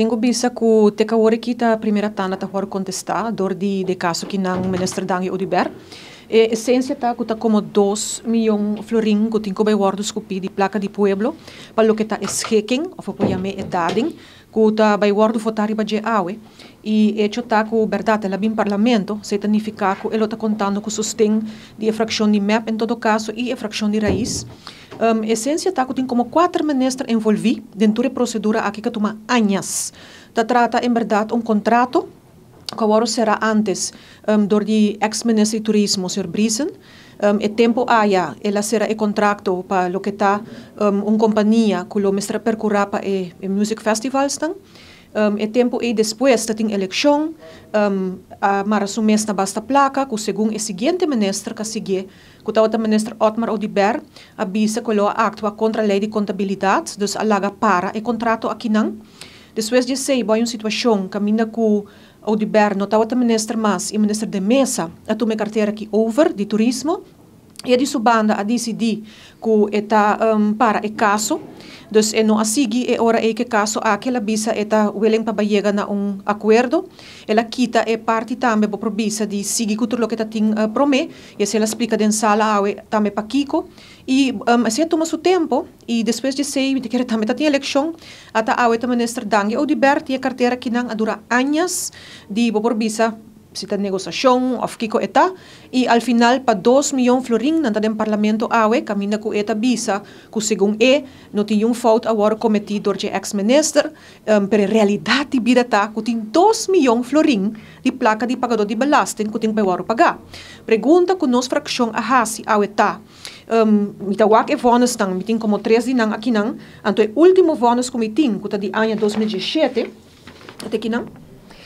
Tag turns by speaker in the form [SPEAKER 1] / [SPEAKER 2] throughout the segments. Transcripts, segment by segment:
[SPEAKER 1] Tin ku bisa ku te ku awor aki ta primera tanda ta wòrdu kontestá dor di e kaso akinan minister Dangui Oduber. E esensia ta ku ta komo 2 mion florin ku tin ku bai wòrdu skupí di plaka di pueblo pa loke ta e schikking òf por yam'é e dading ku ta bai wòrdu votá riba dje awe. E hecho ta ku berdat el a bin parlamento, esei ta nifiká ku e ta kontando ku sosten di e frakshon di MEP en todo kaso i e frakshon di RAIZ. Esensia ta ku tin komo kuater minister envolví den e prosedura aki ku a tuma aña. Ta trata en berdat un kontrato ku awor será antes dor di ex-minister di turismo, señor Briesen. E tempu aya, el a sera e kontrato pa loke ta un kompania ku lo mester perkurá pa e music festivals tan. E tempu ei despues tin elekshon, a mara su mes na basta plaka, ku segun e siguiente minister ku a sigui, ku tabata minister Otmar Oduber, a bisa ku lo a aktua kontra lei di kontabilidat, dus a laga para e kontrato akinan. Despues di esei, bai un situashon kaminda ku Oduber no tabata minister mas i minister de Meza a tuma e kartera aki over di turismo i di su banda a disidí ku e ta para e kaso. Dus e no a sigui e ora ei ku e kaso aki, el a bisa e ta willing pa yega na un akuerdo. El a kita e parti tambe bo por bisa di sigui ku tur loke tatin promé i asina el a splika den sala awe tambe pakiko. I asina a tuma su tempu i despues di esei mi ta kere tambe tatin elekshon ata awe ta minister Dangui Oduber tin e kartera akinan a dura aña di bo por bisa si ta negosiashon òf kiko e ta i al final pa 2 mion florin nan ta den parlamento awe kaminda ku e ta bisa ku segun e no tin un fout a wòrdu kometí dor di ex-minister, pero realidat di bida ta ku tin 2 mion florin di plaka di pagadó di belasting ku tin ku wòrdu pagá. Pregunta ku nos frakshon a hasi awe ta: mi ta wak e vonnisnan, mi tin komo tres di nan akinan, anto e último vonnis ku mi tin, ku ta di aña 2017, te akinan,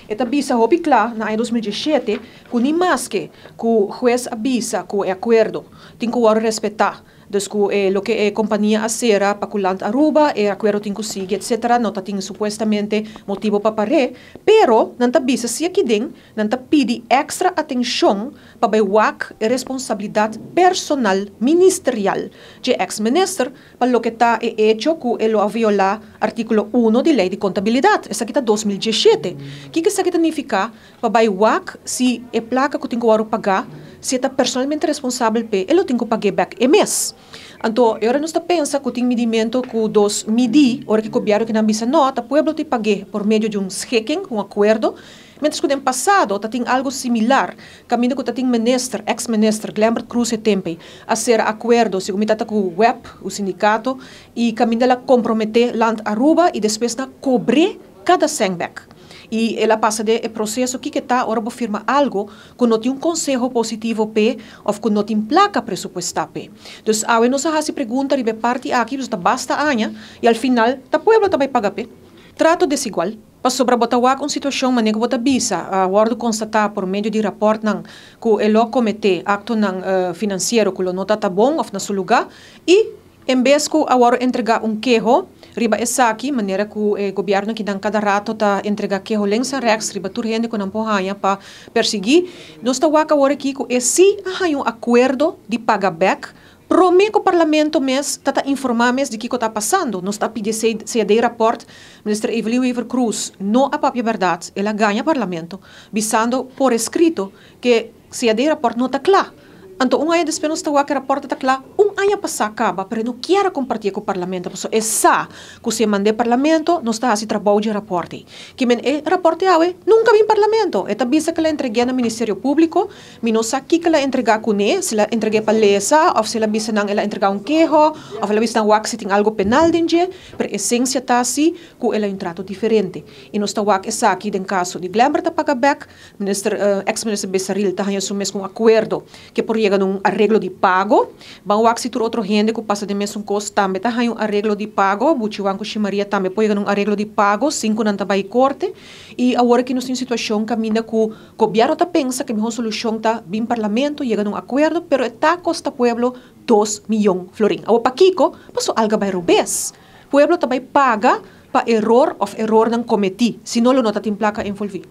[SPEAKER 1] e ta bisa hopi kla na aña 2017 ku ni maske ku hues a bisa ku e akuerdo tin ku wòrdu respetá, dus ku loke e kompania a sera pa ku Land Aruba, e akuerdo tin ku sigui, etc., no tin supuestamente motibu pa par'é, pero nan ta bisa si akiden nan ta pidi ekstra atenshon pa bai wak e responsabilidat personal ministerial di ex-minister pa loke ta e hecho ku el a violá artíkulo 1 di lei di kontabilidat. Esaki ta 2017. Kiko esaki ta nifiká? Pa bai wak si e plaka ku tin ku paga, si e ta personalmente responsabel p'e, e tin ku paga bèk e mes. Anto, awor nos ta pensa ku tin midimentu ku dos midi, ora ku gobièrnu ku nan bisa no, ta pueblo ta paga por medio di un schikking, un akuerdo, mientras ku den pasado tatin algu similar, kaminda ku tatin minister, ex-minister Glenbert Croes e tempu ei, a sera akuerdo, segun mi ta ku WEB, e sindikato, i kaminda el a komprometé Land Aruba i despues nan a kobr'é kada sèn bèk. I el a pasa den e proseso ku ta ora bo firma algu ku no tin un konseho positivo p'e òf ku no tin plaka presupuestá p'e. Dus awe nos a hasi pregunta riba e parti aki, ta basta aña i al final ta pueblo ta bai paga p'e. Trato desigual. Pasobra bo ta wak un situashon manera ku bo ta bisa, wòrdu konstatá por medio di rapòrtnan ku el a kometé aktonan finansiero ku no ta bon òf na su lugá i en bes ku awor entregá un keho riba esaki, manera ku e gobièrnu akinan kada ratu ta entregá keho links en rechts riba tur hende ku nan por haña pa persiguí, nos ta wak awor aki ku e si a un akuerdo di paga bèk promé ku parlamento mes ta informá mes di kiko ta pasando. Nos ta pidi CAD rapport, minister Evelyn Wever-Croes no a papia berdat, el a gaña parlamento, bisando por eskrito ku CAD rapport no ta kla. Anto, un aña despues nos ta wak e rapport ta kla, un aña pasá kaba, pero no ke kompartí ku parlamento, pasobra e sa ku si manda parlamento, nos ta hasi trabou di rapport. Ke men e rapport awe nunka a bin parlamento. E ta bisa ku el a entreg'é na Ministerio Públiko, mi no sa kiko el a entregá kuné, si el a entreg'é pa lesa, òf si el a bisa nan el a entregá un keho, òf el a bisa nan wak si tin algu penal den dje, pero esensia ta asina ku el a un trato diferente. I nos ta wak esaki den kaso di Glenbert ta paga bèk, minister ex-minister Besaril ta haña su mes un akuerdo ku por yega na un areglo di pago. Ban wak si tur otro hende ku pasa den mesun kos tambe ta haña un areglo di pago, Buchi Wan ku Maria tambe por yega na un areglo di pago, sin ku nan ta bai korte. I awor aki nos tin situashon kaminda ku gobièrnu ta pensa ku mihó solushon ta bin parlamento, yega na un akuerdo, pero ta kosta pueblo 2 mion florin. Awor pakiko, pasobra algu a bai robes. Pueblo ta bai paga pa eror òf erornan kometí, si no lo no tin plaka envolví.